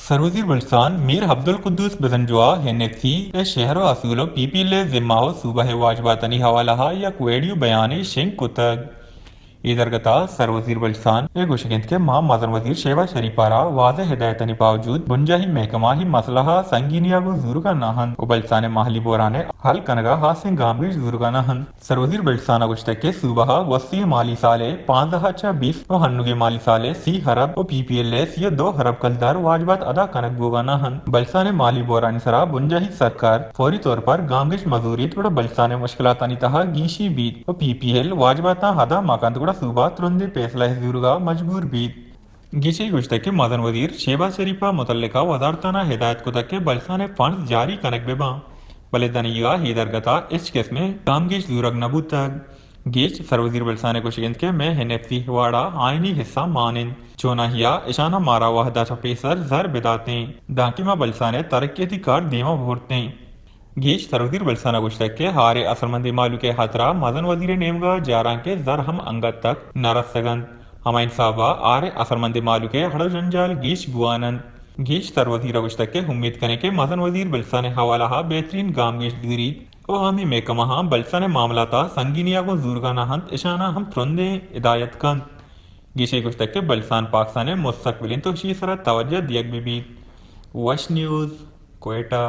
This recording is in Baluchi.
سروزیر بلوچستان میر عبدالقدوس بزنجو ءَ این ایف سی ءِ شہر ءُ اصول ءُ پی پی ایل ءِ ذمہ ءُ صوبہ ءِ واجباتانی حوالہ ءَ یک ویڈیو بیانے شنگ کتگ۔ اے درگت ءَ سروزیر بلوچستان ءِ گوشگ اِنت کہ ما مزن وزیر شہباز شریف ءَ را واضح ہدایتانی باوجود بنجاہی محکمہ ءِ مسئلہ ءَ سنگینی ءَ گوں زورگ ءَ نہ اِنت ءُ بلوچستان ءِ مالی بحران ءِ حل کنگ ءَ ہاسیں گامگیج زورگ ءَ نہ اِنت۔ سروزیر بلوچستان ءَ گوشتگ کہ صوبہ ءَ گوستی مالی سال ءِ پانزدہ ءَ چہ بیست ءُ ہنوگیں مالی سال ءِ سی ارب ءُ پی پی ایل ءِ سی ءُ دو ارب کلدار واجبات ادا کنگ بوگ ءَ نہ اَنت۔ بلوچستان ءِ مالی بحرانی سرا بنجاہی سرکار فوری طور پر گامگیج مہ زوریت، گڑا بلوچستان ءِ مشکلاتانی تہا گیشی بیت ءُ پی پی ایل واجباتاں ادا مہ کنت، گڑا صوبہ ترندیں پیسلہ ءِ زورگ ءَ مجبور بیت۔ گیش ءَ گوشتگ کہ مزن وزیر شہباز شریف ءَ متعلقہ وزارتاں ہدایت کتگ کہ بلوچستان ءِ فنڈز جاری کنگ بہ باں، بلے دنیگا اے درگت ءَ ہچ قسمیں گامگیج زورگ نہ بوتگ۔ گیش سروزیر بلوچستان ءِ گوشگ اِنت کہ مئے این ایف سی واڑ ءِ آئینی حصہ مان اِنت، چوناہی ءَ اشاناں مارا وہد ءَ چہ پیسر زر بداتیں، دانکہ ما بلوچستان ءِ ترقیاتی کار دیما ببرتیں۔ گیش سروزیر بلوچستان ءَ گوشتگ کہ ہارے اثرمندیں مہلوک ءِ ہاترا مزن وزیر ءِ نیمگ ءَ جاراں کہ زر ہم انگتک نہ رستگ اَنت، ہما حساب ءَ ہارے اثرمندیں مہلوک ءِ ہڑ ءُ جنجال گیش بوان اَنت۔ گیش سروزیر ءَ گوشتگ کہ امیت کنیں کہ مزن وزیر بلوچستان ءِ حوالہ ءَ بہترین گامگیج زوریت ءُ ہمے محکمہاں بلوچستان ءِ معاملات ءَ سنگینی ءَ گوں زورگ ءَ نہ اَنت، اشاناں ہم ترندیں ہدایت کنت۔ گیش ءَ گوشتگ کہ بلوچستان پاکستان ءِ مستقبل اِنت ءُ ایشی ءِ سرا توجہ دیگ بہ بیت۔ وش نیوز، کوئٹہ۔